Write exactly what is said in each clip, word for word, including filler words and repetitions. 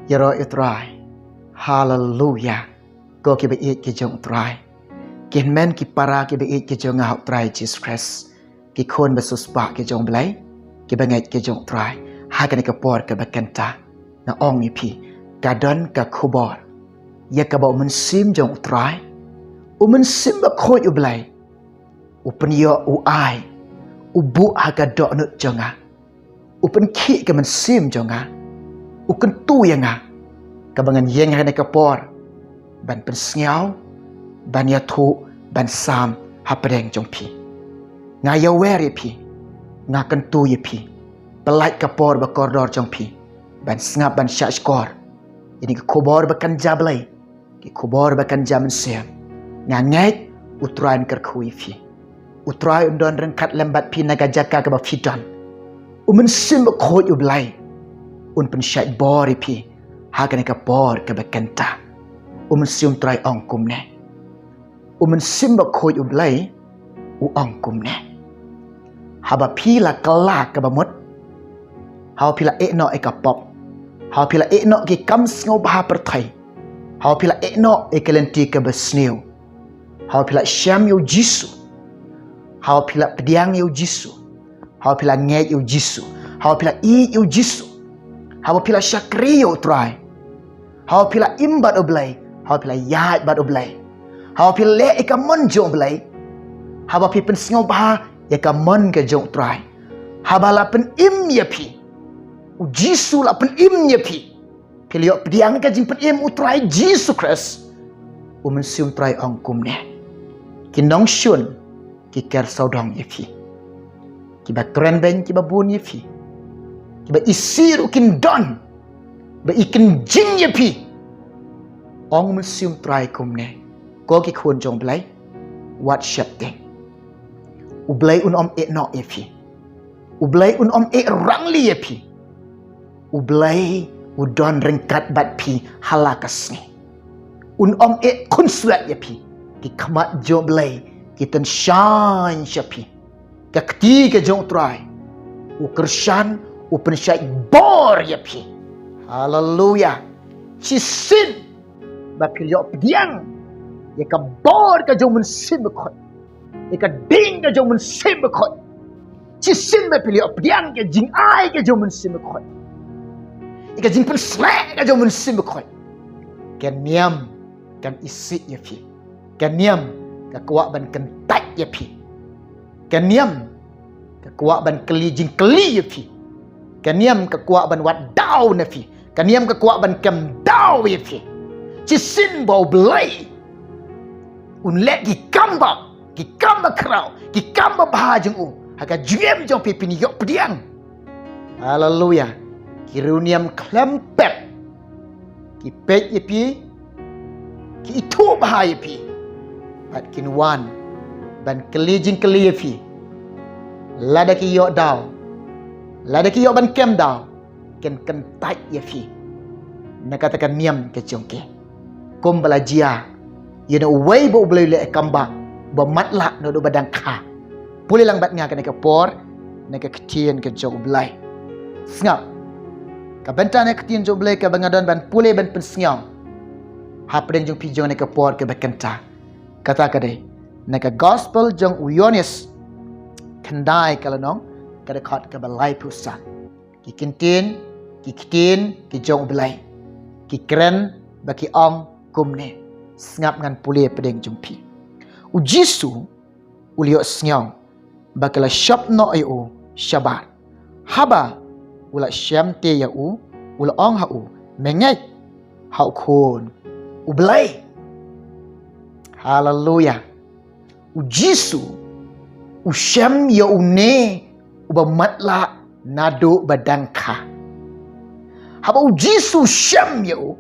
Ïaroh ïa u Trai. Haleluya. Ko kiba ïeit ki jong u Trai, ki hynmen ki para kiba ïeit ki jong nga ha u Trai Jisu Khrist, ki khun ba siewspah ki jong u Blei, kiba ngeit ki jong u Trai, ha kane ka por kaba kynta, nga ong ïa phi, ka don ka khubor ïa kaba u Mynsiem jong u Trai, u Mynsiem Bakhuid u Blei, u pynïoh, u ai, u buh ha ka dohnud jong nga, u pynkhih ka mynsiem jong nga, u kyntu ïa nga, kaba ngan ïeng ha kane ka por ban pynsngew, ban ïathuh, ban sam hapdeng jong phi. Nga ïawer ïa phi, nga kyntu ïa phi. Pyllait ka por ba kordor jong phi ban sngap, ban shahshkor ïa kine ki khubor ba kynja Blei, ki khubor ba kynja mynsiem. Nga ngeit u Trai un kyrkhu ïa phi. U Trai un don ryngkat lem bad phi na ka jaka kaba phi don. U Mynsiem Bakhuid u Blei un pynshait bor ïa phi ha kane ka por kaba kynta. U Mynsiem Trai ong kumne. U Mynsiem Bakhuid u Blei u ong kumne. Haba phi la kylla kaba mut, haba phi la ïehnoh ïa ka pop, haba phi la ïehnoh ki kam sngewbha pyrthei, haba phi la ïehnoh ïa ka lynti kaba sniew, haba phi la shem ïa u Jisu, haba phi la pdiang ïa u Jisu, haba phi la ngeit ïa u Jisu, haba phi la ïeit ïa u Jisu, haba phi la shakri ïa u Trai, haba phi la im bad u Blei, haba phi la ïaid bad u Blei, haba phi la leh ïa ka mon jong u Blei, haba phi pynsngewbha ïa ka mon ka jong u Trai, haba la pynim ïa phi, u Jisu la pynim ïa phi, phi la ïoh pdiang ka jingpynim u Trai Jisu Khrist. U Mynsiem Trai ong kumne. Ki nongshun ki ker sawdong ïa phi. Kiba kren beiñ kiba bun ïa phi. Kiba isih ruh kin don ba i kynjing ïa phi. Ong u Mynsiem Trai kumne. Ko ki khun jong u Blei, wat sheptieng. U Blei un ym ïehnoh ïa phi. U Blei un ym ïeh rangli ïa phi. U Blei u don ryngkat bad phi ha la ka sngi. Un ym ïeh khunswet ïa phi. Ki khmat jong u Blei ki tynshaiñ sha phi. Ka kti ka jong u Trai u kyrshan, u pynshait bor ïa phi. Haleluya. Shisien ba phi la ïoh pdiang ïa ka bor ka jong u Mynsiem Bakhuid, ïa ka ding ka jong u Mynsiem Bakhuid. Shisien ba phi la ïoh pdiang ka jingai ka jong u Mynsiem Bakhuid, ïa ka jingpynsleh ka jong u Mynsiem Bakhuid, ka niam kan isih ïa phi. Ka niam ka kwah ban kyntait ïa phi. Ka niam ka kwah ban kylli jingkylli ïa phi. Ka niam ka kwah ban wad daw na phi. Ka niam ka kwah ban kem daw ïa phi. Shisien ba u Blei un leh ki kam ba, ki kam ba khraw, ki kam ba bha jong u ha ka jingim jong phi, phin ïoh pdiang. Haleluya. Ki riewniam khlem pep ki peit ïa phi, ki ithuh bha ïa phi, bad kin wan ban kylli jingkylli ïa phi. Lada ki ïoh daw, lada ki ïoh ban kem daw, kin kyntait ïa phi na kata ka niam ka jong ki. Kumba la jia ïa uno uwei ba u Blei u leh ïa ka kam ba, ba matlah naduh ba dang kha. Pule lang bad nga kane ka por na ka ktien ka jong u Blei. Sngap. Ka bynta na ka ktien jong u Blei kaba nga don ban pule ban pynsngew hapdeng jong phi jong kane ka por kaba kynta, kata ka dei na ka gospel jong u Ïoannis, khyndai ka lynnong, ka dkhot kaba laiphew san. Ki kyntien, ki ktien ki jong u Blei, ki kren ba ki ong kumne. Sngap ngan pule hapdeng jong phi. U Jisu u la ïohsngew ba ki la shop noh ïa u shabar. Haba u la shem te ïa u, u la ong ha u, me ngeit ha u Khun u Blei? Haleluya. U Jisu u shem ïa une uba matlah naduh ba dang kha. Haba u Jisu u shem ïa u,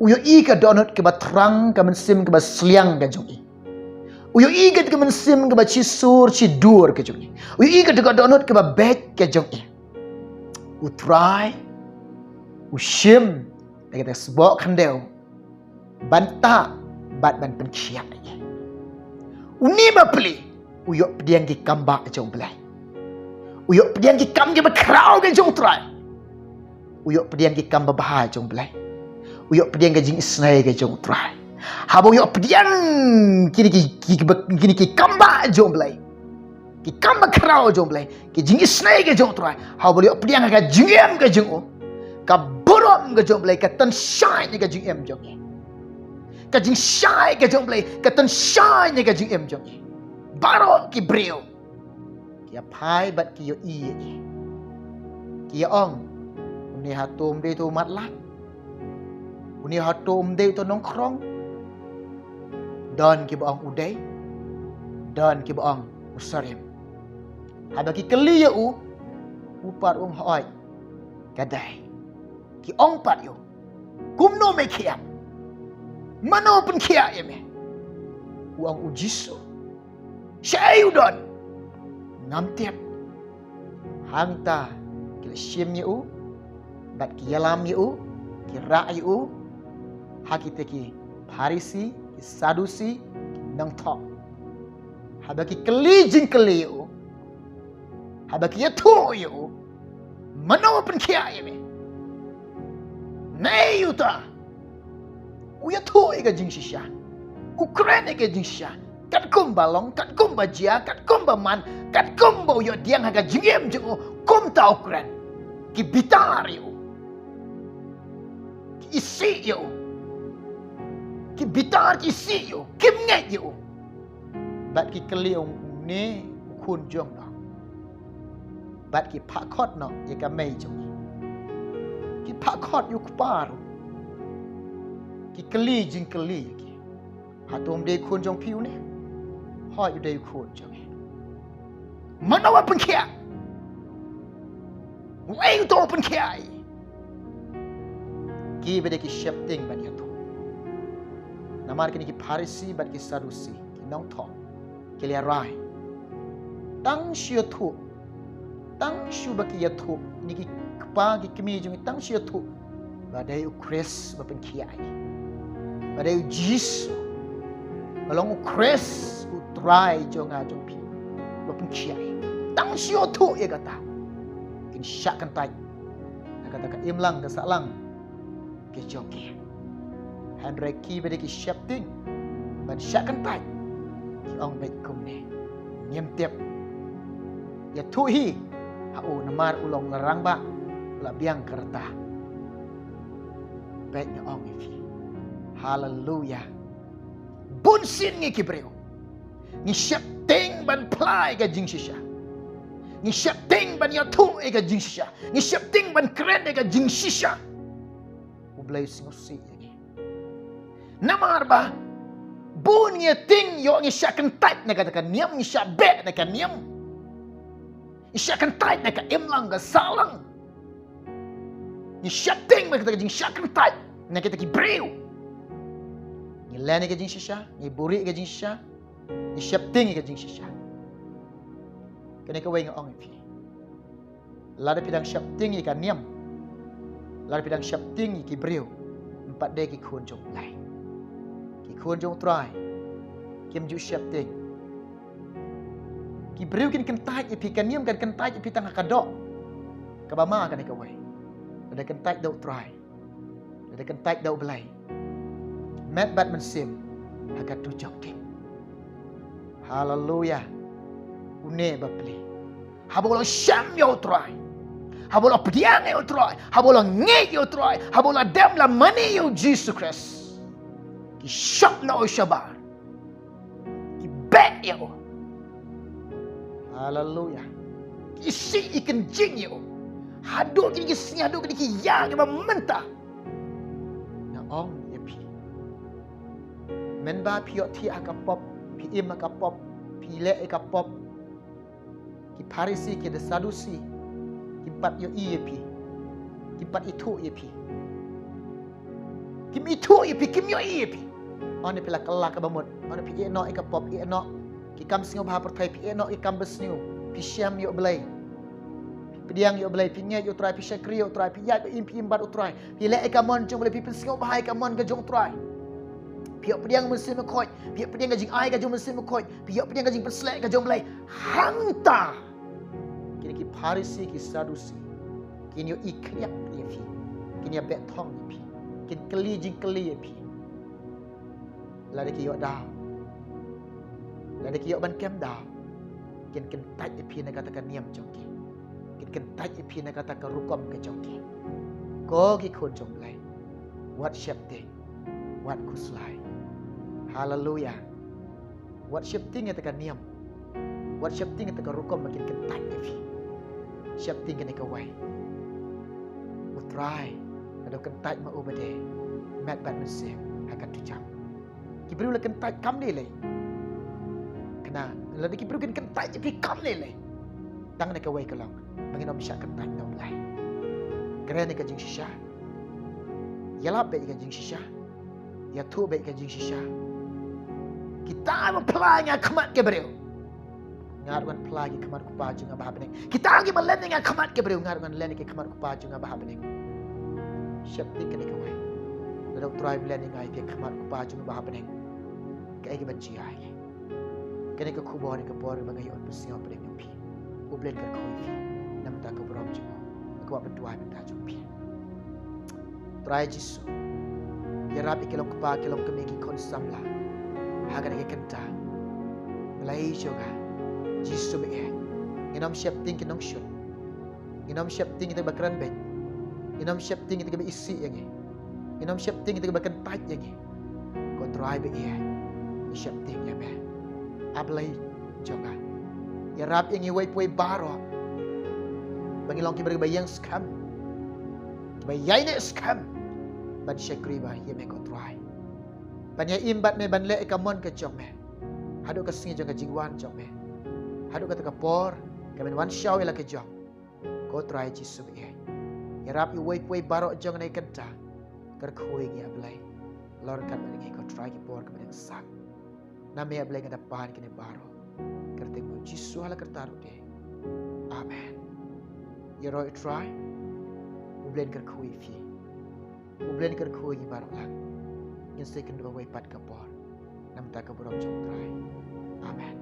u ïohi ka dohnud kaba thrang, ka mynsiem kaba sliang ka jong i. U ïohi ka, ka mynsiem kaba shisur shidur ka jong i. U ïohi ka, ka dohnud kaba beit ka jong i. U Trai u shim da kata ka sboh khyndew ban tah bad ban pynkhiah ïa i. Une bapli u ïoh pdiang ki kam ba jong u Blei. U ïoh pdiang ki kam kiba khraw ka jong u Trai. U ïoh pdiang ki kam babha jong u Blei. U ïoh pdiang ka jingisynei ka jong u Trai. Haba u ïoh pdiang kine ki, ki, ki, kine ki kam ba jong u Blei, ki kam ba khraw jong u Blei, ki jingisynei ka jong u Trai, haba u ïoh pdiang ha ka jingim ka jong u, ka burom ka jong u Blei ka tynshai na ka jingim jong ngi. Ka jingshai ka jong u Blei ka tynshai na ka jingim jong ngi. Baroh ki briew ki ïa phai bad ki ïohi ïa ngi. Ki ïa ong, une hato um dei uto u matlak? Une hato um dei uto u nongkhrong? Don kiba ong u dei, don kiba ong u sarim. Haba ki kylli ïa u, u pat u ong, hooid, ka dei. Ki ong pat ïa u, kumno me khia? Mano pynkhiah ïa me? U ong, u Jisu. Shaei u don? Ngam tip. Hangta ki la shim ïa u bad ki ïalam ïa u, ki rah ïa u ha kita ki Pharisi, ki Sadusi, ki nongthoh. Haba ki kylli jingkylli ïa u, haba ki ïathuh ïa u, mano pynkhiah ïa me? Naei uta u ïathuh ïa ka jingshisha, u kren ïa ka jingshisha, katkum ba long, katkum ba jia, katkum ba man, katkum ba u ïoh pdiang ha ka jingim jong u, kumta u kren. Ki bitar ïa u, ki isih ïa u, ki bitar, ki isih ïa u, kim ngeit ïa u. Bad ki kylli ïa u, une u khun jong no? Bad ki phah khot noh ïa ka mei jong ngi. Ki phah khot ïa u kpa ruh. Ki kylli jingkylli ïa ki, hato um dei u khun jong phi une? Hooid, u dei u khun jong ngi. Mano ba pynkhiah? Uei uto u pynkhiah? Kiba dei ki sheptieng ban ïathuh. Namar kine ki Pharisi bad ki Sadusi, ki nongthoh, ki la rai, tang shu ïathuh, tang shu ba ki ïathuh, kine ki kpa ki kmie jong ngi, tang shu ïathuh ba dei u Khrist ba pynkhiah ïa ngi, ba dei u Jisu ba long u Khrist, u Trai jong nga jong phi, ba pynkhiah ïa ngi. Tang shu ïathuh ïa kata, kin shah kyntait na kata ka imlang ka sahlang ka jong ki. Hynrei kiba dei ki sheptieng ban shah kyntait, ki ong beit kumne, ngim tip. Ïathuh hi ha u, namar u long u rangbah, u la biang ka rta. Beit nga ong ïa phi, haleluya, bun sien ngi ki briew ngi sheptieng ban phla ïa ka jingshisha, ngi sheptieng ban ïathuh ïa ka jingshisha, ngi sheptieng ban kren ïa ka jingshisha. U Blei u sngewsih ïa ngi. Namar ba bun ngi tieng ïoh ngi shah kyntait na kata ka niam, ngi shah beh na ka niam, ngi shah kyntait na ka imlang ka sahlang. Ngi sheptieng ba kata ka jingshah kyntait na kita ki briew. Ngi len ïa ka jingshisha, ngi buhrieh ïa ka jingshisha, ngi sheptieng ïa ka jingshisha. Kane kawei nga ong ïa phi, lada phi dang sheptieng ïa ka niam, lada phi dang sheptieng ïa ki briew, em pat dei ki khun jong U Blei. Ki khun jong U Trai kim ju sheptieng. Ki briew kin kyntait ïa phi, ka niam kan kyntait ïa phi tang ha ka doh kaba ma. Kane kawei, lada kyntait da U Trai, lada kyntait da U Blei, met bad mynsiem ha ka dujok dih. Haleluya. Une bapli, haba u la shem ïa U Trai, haba u la pdiang ïa U Trai, haba u la ngeit ïa U Trai, haba u la dem lymne ïa U Jisu Khrist, ki shop noh ïa u shabar, ki beh ïa u. Haleluya. Ki isih ïa u kynjing ïa u. Haduh kine ki sngi, haduh kine ki ïa kiba mynta, nga ong ïa phi, mynba phi ïohthiah ha ka pop, phi im ha ka pop, phi leh ïa ka pop, ki Pharisi, ki Sadusi kim pat ïohi ïa phi, kim pat ithuh ïa phi. Kim ithuh ïa phi, kim ïohi ïa phi. Ynda phi la kylla kaba mut, ynda phi ïeh noh ïa ka pop, ïeh noh ki kam sngewbha pyrthei, phi ïeh noh ki kam basniew, phi shem ïa U Blei, phi pdiang ïa U Blei, phi ngeit ïa U Trai, phi shakri ïa U Trai, phi ïaid ba im, phi im bad U Trai, phi leh ïa ka mon jong U Blei, phi pynsngewbha ïa ka mon ka jong U Trai, phi ïoh pdiang Mynsiem Bakhuid, phi ïoh pdiang ka jingai ka jong Mynsiem Bakhuid, phi ïoh pdiang ka jingpynshlur ka jong U Blei. Hangta kine ki Pharisi, ki Sadusi kin ïohi khlieh ïa phi, kin ïa beh thong ïa phi. Kin kylli jingkylli ïa phi. Lada ki ïoh daw, lada ki ïoh ban kem daw, kin kyntait ïa phi na kata ka niam jong ki. Kin kyntait ïa phi na kata ka rukom ka jong ki. Ko ki khun jong Blei, wat sheptieng, wat khuslai. Haleluya. Wat sheptieng ïa kata ka niam. Wat sheptieng ïa kata ka rukom ba kin kyntait ïa phi. Sheptieng kane kawei. U Trai, lada u kyntait ma u ba dei met bad mynsiem ha ka tu jam. Ki briew la kyntait kam lei lei. Kane, lada ki briew kin kyntait ïa phi kam lei lei, tang kane kawei ka long ba ngin ym shah kyntait na U Blei. Kren ïa ka jingshisha. Ïalap beit ïa ka jingshisha. Ïathuh beit ïa ka jingshisha. Kita ba phla ïa nga ha khmat ki briew, nga ruh ngan phla ïa ki ha khmat U Kpa jong nga ba ha bneng. Kita kiba len ïa nga ha khmat ki briew, nga ruh ngan len ïa ki ha khmat U Kpa jong nga ba ha bneng. Sheptieng kane kawei. Lada U Trai um len ïa nga ïa phi ha khmat U Kpa jong nga ba ha bneng, kaei kaban jia ïa ngi? Kane ka khubor, ka por ba nga ïoh ban pynsngew pdeng ïa phi. U Blei un kyrkhu ïa phi na ka bynta ka burom jong u. Nga kwah ban duwai na ka bynta jong phi. Trai Jisu, ïarap ïa ki long kpa, ki long kmie, ki khun samla ha kane ka kynta. Blei jong nga, Jisu ba ïeit, ngin ym sheptieng ki nongshun. Ngin ym sheptieng kita kiba kren beit. Ngin ym sheptieng kita kiba isih ïa ngi. Ngin ym sheptieng kita kiba kyntait ïa ngi. Ko Trai ba ïeit, ngi sheptieng ïa me, A Blei jong nga. Ïarap ïa ngi uwei pa uwei baroh ba ngin long ki briew kiba ïeng skhem, kiba ïaineh skhem ban shakri bha ïa me, ko Trai. Ban ïa im bad me, ban leh ïa ka mon ka jong me haduh ka sngi jong ka jingwan jong me, haduh kata ka por kaban wan shaw ïa la ka jong. Ko Trai Jisu ba ïeit, ïarap ïa uwei pa uwei baroh jong kane ka kynta. Kyrkhu ïa ngi, A Blei. Lor kat bad ngi, ko Trai, ki por kiba dang sah. Na me, A Blei, ngi da pan kine baroh. Kyrteng U Jisu ha la karta ruh te. Amen. Ïaroh ïa U Trai. U Blei un kyrkhu ïa phi. U Blei un kyrkhu ïa ngi baroh lang. Ngin sa ïakynduh kawei pat ka por na ka bynta ka burom jong U Trai. Amen.